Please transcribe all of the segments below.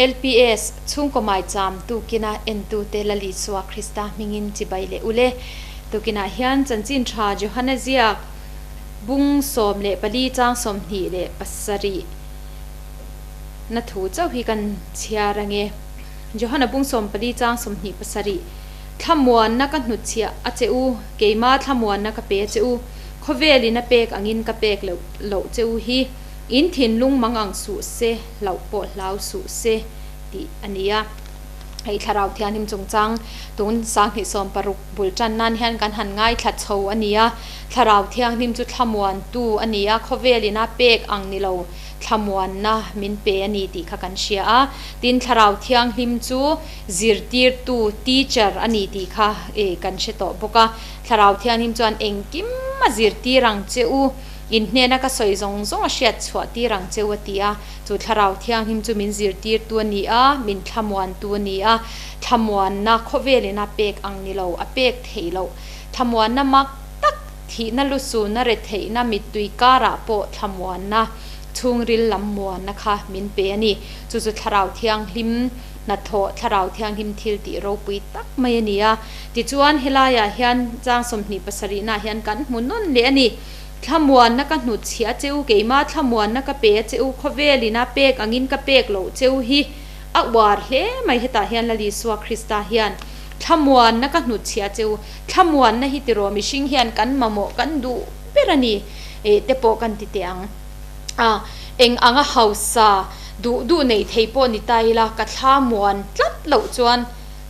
LPS, Chhungkaw Maicham tukina entute Lal Isua Krista hmingin chibai leh ule. Tukinah hian Chanchin Tha Johana ziak bung 14 chang 27 na thu chauh hi kan chhiar ange. Johana bung 14 chang 27, Thlamuanna ka hnutchhiah a che u, keima thlamuanna ka pe a che u, khawvelin a pek angin ka pek loh loh che u hi. In thinlung mang ang suh se, hlauh pawh hlau suh se tih a ni a. Hei Thlarau Thianghlim chungchang tun 2016 bul tan nan hian kan han ngaithla chho a ni a. Thlarau Thianghlim chu thlamuantu a ni a, khawvelin a pek ang ni lo thlamuanna min pe a ni tih kha kan hria a. Tin, Thlarau Thianghlim chu zirtirtu, teacher, a ni tih kha kan hre tawh bawk a. Thlarau Thianghlim chuan engkim a zirtir ang che u. In hnena ka sawi zawng zawng a hriat chhuah tir ang cheu a ti a, chu Thlarau Thianghlim chu min zirtirtu a ni a, min thlamuantu a ni a, thlamuanna khawvelin a pek ang ni lo, a pek theih loh. Thlamuanna mak tak, thihna lusunna retheihna mittui karah pawh thlamuanna, chhungril lam muanna kha min pe a ni. Chu chu Thlarau Thianghlim hnathawh, Thlarau Thianghlim thil tih ropui tak mai a ni a. Tichuan helaiah hian chang 27 naah hian kan hmu nawn leh a ni. Thlamuanna ka hnutchhiah a che u, keimah thlamuanna ka pe a che u, khawvelin a pek angin ka pek loh che u hi a uar hle mai. Hetah hian Lal Isua Krista hian thlamuanna ka hnutchhiah a che u, thlamuanna hi tiraw mihring hian kan mamawh kan duh ber a ni eh te pawh kan ti teh ang. A eng anga hausa duh duh nei thei pawh ni ta ila ka thlamuan tlat loh chuan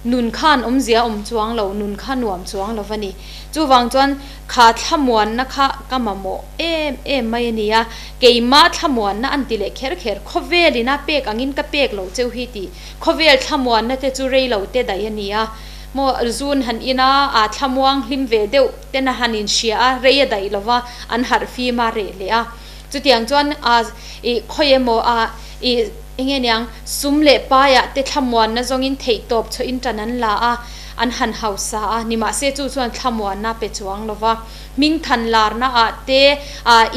Nun khan awmzia awm chuang lo, nun kha nuam chuang lo va ni. Chuvang chuan kha thlamuanna kha ka mamawh em em mai a ni a, keimah thlamuanna an ti leh kher kher, khawvelin a pek angin ka pek loh cheu hi tih. Khawvel thlamuanna te chu rei lo te daih a ni a, maw zun han in a, aa thlamuang hlim ve deuh ten a han inhria a, rei a daih lo va, an harh fim a reh leh a. Chutiang chuan aa ih khawi emaw aa ih. Enge niang, sum leh paiah te thlamuanna zawngin theihtawp chhuahin tan an la a, an han hausa a, nimahse chu chuan thlamuanna pe chuang lo va. Hmingthan larna ah te,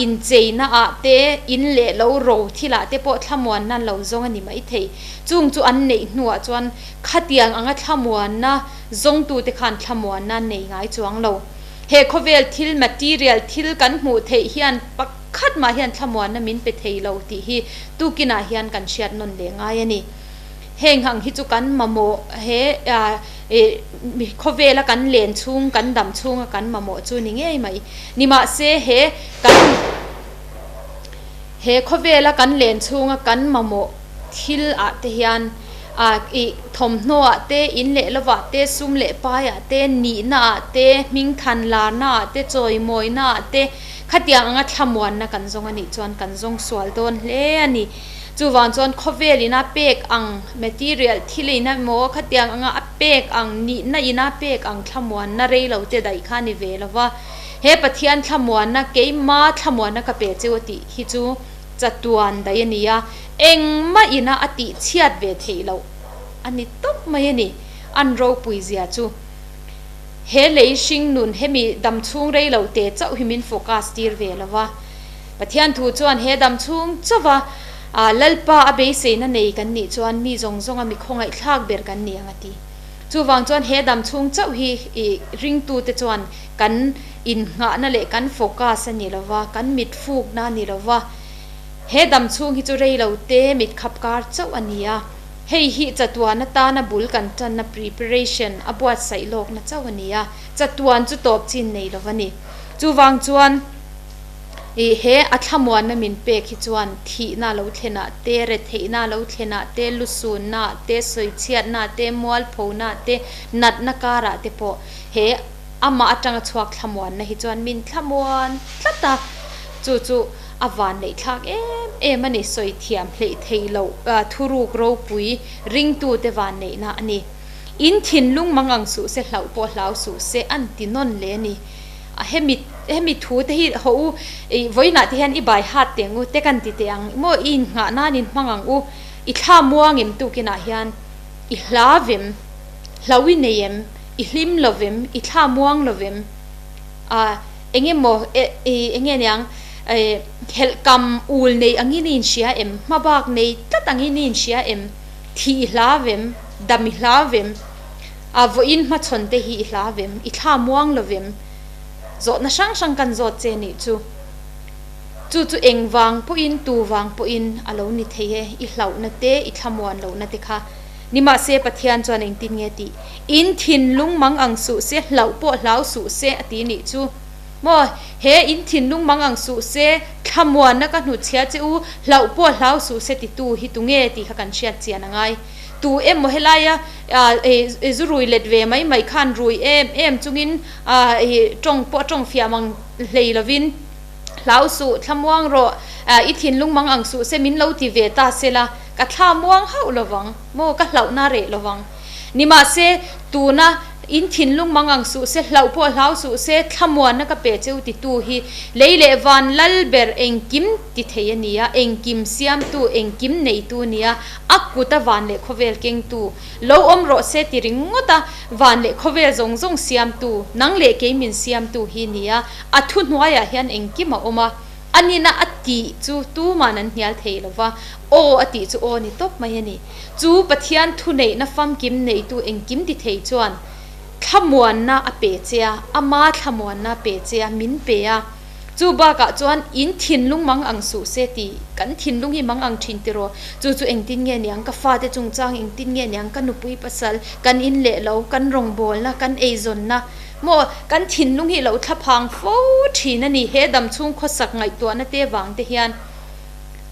incheina ah te, in leh lo ro thilah te pawh thlamuanna an lo zawng a ni maithei. Chung chu an neih hnuah chuan khatiang anga thlamuanna zawngtute khan thlamuanna an nei ngai chuang lo. He khawvel thil, material thil kan hmuh theih hian pak. Khat mah hian thlamuanna min pe thei lo tih hi tukinah hian kan hriat nawn leh ngai a ni. Heng ang hi chu kan mamawh he khawvela kan len chhung, kan dam chhunga kan mamawh chu ni ngei mai. Nimahse he kan he khawvela kan len chhunga kan mamawh thil ah te hian thawmhnaw ah te, in leh lovah te, sum leh paiah te, nihna ah te, hmingthan larna ah te, chawimawina ah te, Khatiang anga thlamuanna kan zawng a nih chuan kan zawng sual dawn hle a ni. Chuvang chuan khawvel ina pek ang material thil ina emaw khatiang anga a pek ang nihna ina pek ang thlamuanna rei lo te daih kha a ni ve lo va. He Pathian thlamuanna keima thlamuanna ka pe cheu a tih hi chu chatuan daih a ni a, engmah ina a tih chhiat ve theih loh a ni tawp mai a ni. An ropui zia chu. He lei hring nun hemi dam chhung rei lo te chauh hi min focus tir ve lo va. Pathian thu chuan he dam chhung chauha Lalpa a beiseina nei kan nih chuan mi zawng zawnga mi khawngaihthlak ber kan ni ang a ti. Chuvang chuan he dam chhung chauh hi i ringtute chuan kan innghahna leh kan focus a ni lo va, kan mit fukna a ni lo va. He dam chhung hi chu rei lo te mit khap kar chauh a ni a. Hei hi chatuan atana bul kan tanna preparation a buatsaih lawkna chauh a ni a, chatuan chu tawp chin nei lo a ni. Chuvang chuan ih he a thlamuanna min pek hi chuan thihna lo thlenah te, retheihna lo thlenah te, lusunna te, sawichhiatna te, mualphona te, natna karah te pawh he amah atanga chhuak thlamuanna hi chuan min thlamuan tlat a, chu chu A van neih thlak em em a ni, sawi thiam hleih theih loh thuruk ropui ringtute van neihna a ni. In thinlung mang ang suh se, hlauh pawh hlau suh se an ti nawn le a ni. Hemi hemi thu te hi haw u, i vawiinah te hian i bai hat teh ang u, te kan ti teh ang maw, i innghah nan in hmang ang u, i thla muang em tukinah hian i hla vem, hlau i nei em, i hlim lo vem, i thla muang lo vem, a eng emaw i eng nge niang helhkam ul nei angin i inhria em? Hmabak nei tlat angin i inhria em? Thih i hlau em? Dam i hlau em? A vawiin hmachhawn te hi i hlau em? I thla muang lo em? Zawhna hrang hrang kan zawt che nih chu. Chu chu eng vang pawhin, tu vang pawhin a lo ni thei e, i hlauhna te, i thlamuan lohna te kha. Nimahse Pathian chuan engtin nge tih? In thinlung mang ang suh se, hlauh pawh hlau suh se a ti nih chu. Maw, he in thinlung mang ang suh se, thlamuanna ka hnutchhia che u, hlauh pawh hlau suh se titu hi tunge tih kha kan hriat chian a ngai. Tu emaw helaia zu rui let ve mai mai khan rui em em chungin tawng pawh a tawng fiah mang hlei lovin hlau suh, thlamuang rawh, i thinlung mang ang suh se min lo ti ve ta sela, ka thlamuang hauh lovang, maw ka hlauhna reh lovang. Nimahse, tuna in thinlung mang ang suh se, hlauh pawh hlau suh se, thlamuanna ka pe cheu titu hi lei leh van lal ber engkim ti thei a ni a, engkim siamtu, engkim neitu a ni a, a kuta van leh khawvel kengtu lo awm rawh se ti ringawt a, van leh khawvel zawng zawng siamtu, nang leh kei min siamtu hi a ni a, a thuhnuaiah hian engkim a awm a. A nina a tih chu tuman an hnial thei lo va, aw a tih chu aw ni tawp mai a ni. Chu Pathian thuneihna famkim neitu engkim ti thei chuan thlamuanna a pe che a, ama thlamuanna a pe che a, min pe a. Chu bakah chuan in thinlung mang ang suh se tih, kan thinlung hi mang ang thin tiraw? Chu chu engtin nge niang? Ka fate chungchang engtin nge niang? Ka nupui pasal, kan in leh lo, kan rawngbawlna, kan eizawnna maw? Kan thinlung hi lo thlaphang fo thin a ni. He damchhung khawsak ngaihtuahna te vang te hian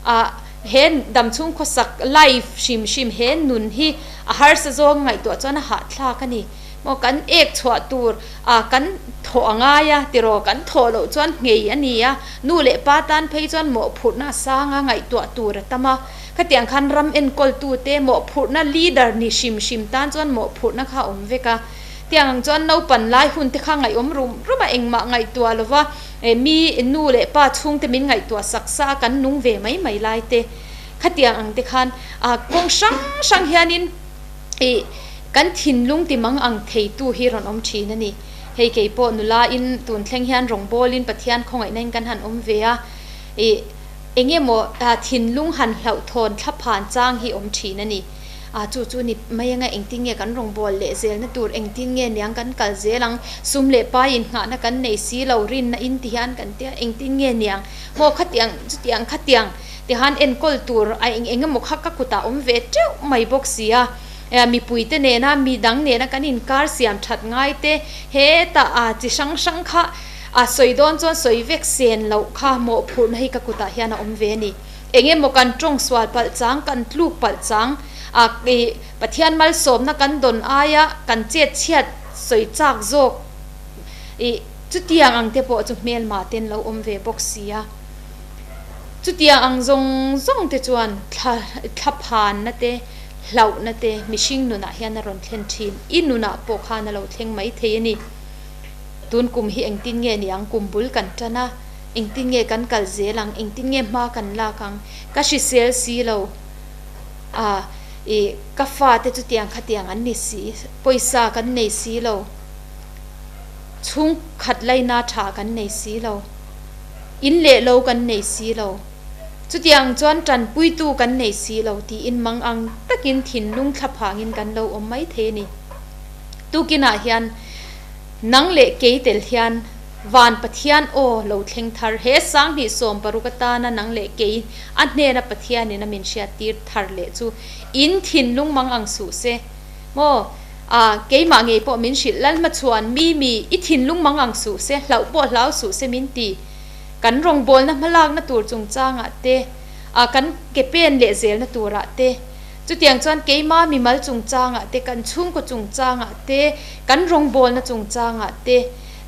ah he damchhung khawsak life hrim hrim he nun hi a harsa zawng ngaihtuah chuan a hahthlak a ni. Maw kan ek chhuah tur ah kan thawh a ngai a tiraw kan thawh loh chuan nghei a ni a, nu leh pa tan phei chuan mawhphurhna a sang a ngaihtuah tur a tam a, khatiang khan ram enkawltu te mawhphurhna leader ni hrim hrim tan chuan mawhphurhna kha a awm vek a, tiang ang chuan naupan lai hun te kha ngaihawm rum rum a engmah ngaihtuah lova mi nu leh pa chhungte min ngaihtuah sak sa a kan nung ve mai mai lai te khatiang ang te khan ah kawng hrang hrang hianin. Ih, kan thinlung ti mang ang theitu hi rawn awm thin a ni. Hei kei pawh nula in tun thleng hian rawngbawlin Pathian khawngaihna in kan han awm ve a. Ih, eng emaw thinlung han hlauhthawn thlaphan chang hi awm thin a ni. Ah, chu chu ni mai anga engtin nge kan rawngbâwl leh zelna tur engtin nge niang kan kal zel ang, sum leh pai innghahna kan nei si lo, rinna in ti hian kan tia engtin nge niang, maw khatiang chutiang khatiang. Tihan enkawl tur a eng eng emaw kha ka kutah awm ve teuh mai bawk si a, mipuite nena mi dang nena kan inkar siam that ngai te hetah a chi hrang hrang kha a sawi dawn chuan sawi vek sen loh kha mawhphurhna hi ka kutah hian a awm ve a ni. Eng emaw kan tawng sual palh chang, kan tluk palh chang, a Pathian malsawmna kan dawn aia kan chet chhiat sawi chak zawk ih chutiang ang te pawh chu hmelma ten lo awm ve bawk si a. Chutiang ang zawng zawng te chuan thla thlaphanna te, hlauhna te mihring nunah hian a rawn thlen thin. I nunah pawh khan a lo thleng mai thei a ni. Tun kum hi engtin nge ni ang? Kum bul kan tan a, engtin nge kan kal zel ang? Engtin nge hma kan lak ang? Ka hrisel si lo. A, i, ka fate chutiang khatiang an ni si. Pawisa kan nei si lo. Chhungkhat laina tha kan nei si lo. In leh lo kan nei si lo. Chutiang chuan tanpuitu kan nei si lo tiin mang ang takin thinlung thlaphangin kan lo awm mai thei a ni. Tukinah hian nang leh kei tel hian Van Pathian aw lo thleng thar he 2016 atana nang leh kei a hnena Pathianin a min hriattir thar leh chu in thinlung mang ang suh se maw? A, keimah ngei pawh min hrilh lal hmachhuan, Mimi, i thinlung mang ang suh se, hlauh pawh hlau suh se min ti. Kan rawngbawlna hmalakna tur chungchangah te, a, kan ke pen leh zelna turah te, chutiang chuan keima mimal chungchangah te, kan chhungkaw chungchangah te, kan rawngbawlna chungchangah te,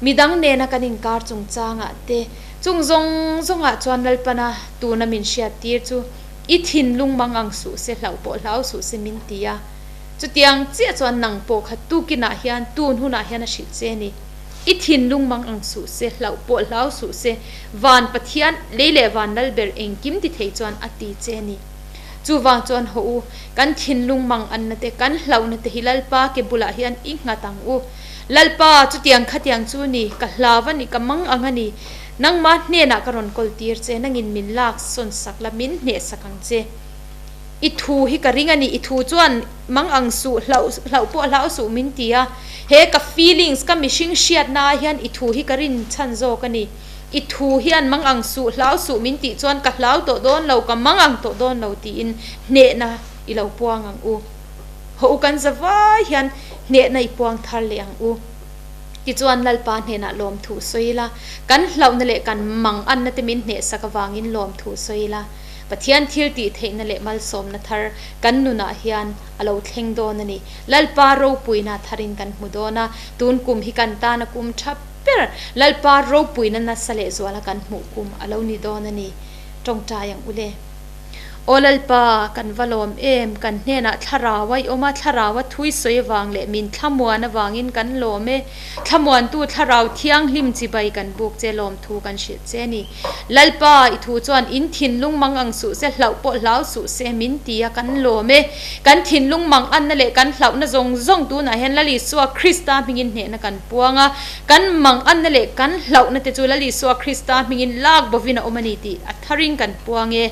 midang nena kan inkar chungchangah te, chung zawng zawngah chuan Lalpana tuna min hriattir chu i thinlung mang ang suh se, hlauh pawh hlau suh se min ti a. Chutiang chiah chuan nang pawh kha tukinah hian tun hunah hian a hrilh che a ni. I thinlung mang ang suh se, hlauh pawh hlau suh se, van Pathian, lei leh van lal ber engkim ti thei chuan a ti che a ni. Chuvang chuan haw u, kan thinlung mang anna te, kan hlauhna te hi Lalpa ke bulah hian i nghat ang u. Lalpa, chutiang khatiang chu ni, ka hlau a ni, ka mang ang a ni. Nangmah hnenah ka rawn kawl tir che, nangin min lak sawn sak la, min hneh sak ang che. I thu hi ka ring a ni, i thu chuan mang ang suh, hlauh hlauh pawh hlau suh min ti a. He ka feelings, ka mihring hriatna ah hian i thu hi ka rin chhan zawk a ni. I thu hian mang ang suh, hlau suh min tih chuan ka hlau tawh dawn lo, ka mang ang tawh dawn lo tiin hnehna i lo puang ang u. Haw u kan za vai hian hnehna i puang thar leh ang u. Tichuan Lalpa hnenah lawmthu sawi ila, kan hlauhna leh kan mang anna te min hnehsak avangin lawmthu sawi ila, Pathian thil tih theihna leh malsawmna thar kan nunah hian a lo thleng dawn a ni. Lalpa ropuina tharin kan hmu dawn a, tun kum hi kan tana kum tha ber, Lalpa ropuina nasa leh zuala kan hmuh kum a lo ni dawn a ni. Tawngtai ang u le. Aw Lalpa, kan va lawm em? Kan hnenah thlarau a i awm a, thlarau a thui sawi avang leh min thlamuan avangin kan lawm e. Thlamuantu thlarau thianghlim chibai kan buk che lawmthu kan hrilh che a ni. Lalpa, i thu chuan in thinlung mang ang suh se, hlauh pawh hlau suh se, min ti a, kan lawm e. Kan thinlung mang anna leh kan hlauhna zawng zawng tunah hian Lal Isua Krista hmingin hnehna kan puang a, kan mang anna leh kan hlauhna te chu Lal Isua Krista hmingin lak bovin a awm a ni tih a tharin kan puang e.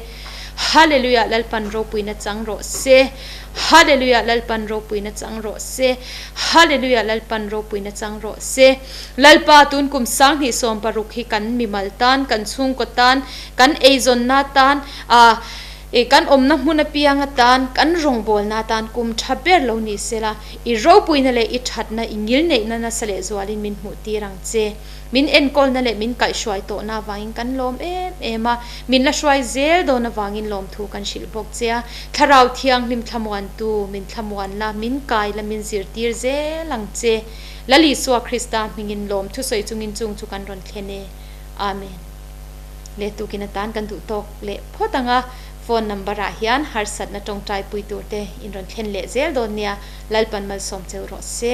Hallelujah Lalpan ropuina chang rawh se Hallelujah Lalpan ropuina chang rawh se Hallelujah Lalpan ropuina chang rawh se Lalpa tun kum 2016 hi kan mimal tan kan chhungkaw tan kan eizawnna tan ah i kan awmna hmun apiang atan kan rawngbawlna atan kum tha ber lo ni sela i ropuina leh i thatna i ngilneihna nasa leh zualin min hmuh tir ang che. Min enkawlna leh min kaihhruai tawhna avangin kan lawm em em a, min la hruai zel dawn avangin lawmthu kan hrilh bawk che a. Thlarau Thianghlim thlamuantu, min thlamuan la, min kai la, min zirtir zel ang che. Lal Isua Krista hmingin lawmthu sawi chungin chung chu kan rawn thlen e. Amen. Le tukin atan kan duh tawk leh phawt ang a, phone number ah hian harsatna tawngtai pui tur te in rawn thlen leh zel dawn nia, Lalpan malsawm cheu rawh se.